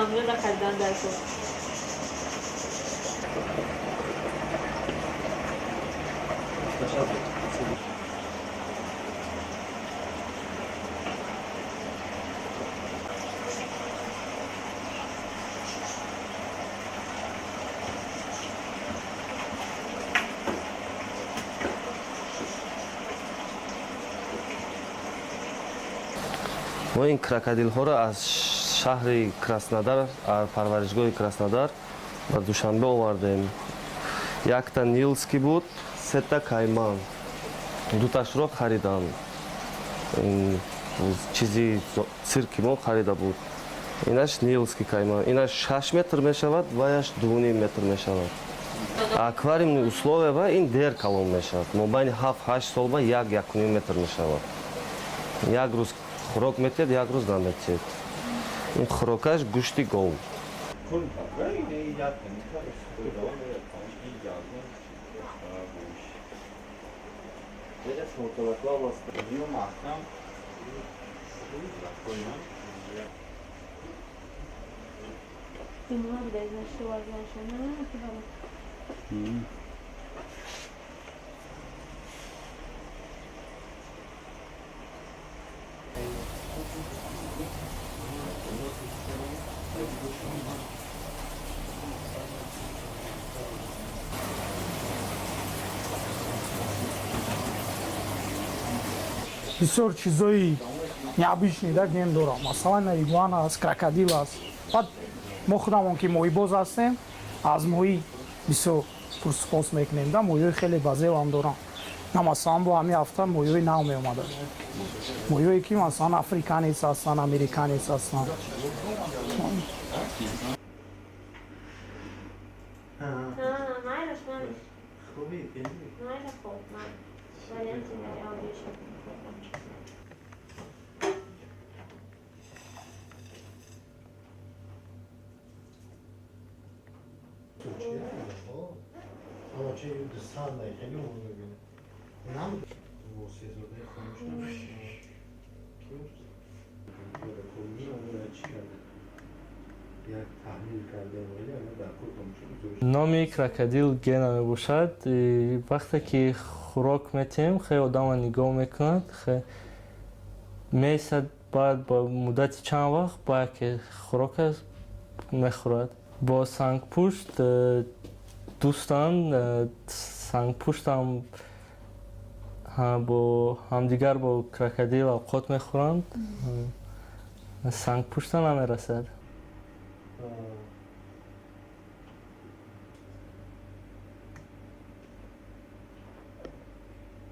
Маҳмуда накардан дар кор. Мо ин крокодилҳоро аз шаҳри Краснодар, парваришгоҳи Краснодар ба Душанбе овардем. Якта нилский буд, сета кайман. Дуташро харидам. Чизи цирки мо харида буд. Инаш нилский кайман. Инаш 6 метр мешавад, ваяш 2,5 метр мешавад. Аквариумный условия ва ин дер калон мешавад. Мобайни 7-8 сол ба 1-1,5 метр мешавад. Як рӯз хӯрок метиҳад, як рӯз наметиҳад. Ин хӯрокаш гӯшти гов. Бисёр чизои необычный да ген дорам. Масалан, игуана аст, крокодил аст. Баъд мо худамон, ки моҳибоз ҳастем, аз моҳӣ бисёр пурсупос мекунем да. Моҳиҳои хеле базевам дорам. На, масалан, бо ҳамин ҳафта моҳиҳои нав меомада, моҳиҳое ки, масалан, африканец ҳастанд, американец ҳастанд. Майлаш, майлаш. Майла, хоб, май. Варианти аудиошо. Номи крокодил Гена мебошад. Вақте ки хӯрок метиҳем, хеле одамро нигоҳ мекунад, меистад, баъд ба муддати чанд вақт ба яке хӯрока мехӯрад. Бо сангпушт дӯстанд, сангпуштам бо ҳамдигар бо крокодил авқот мехӯранд, сангпушта намерасад.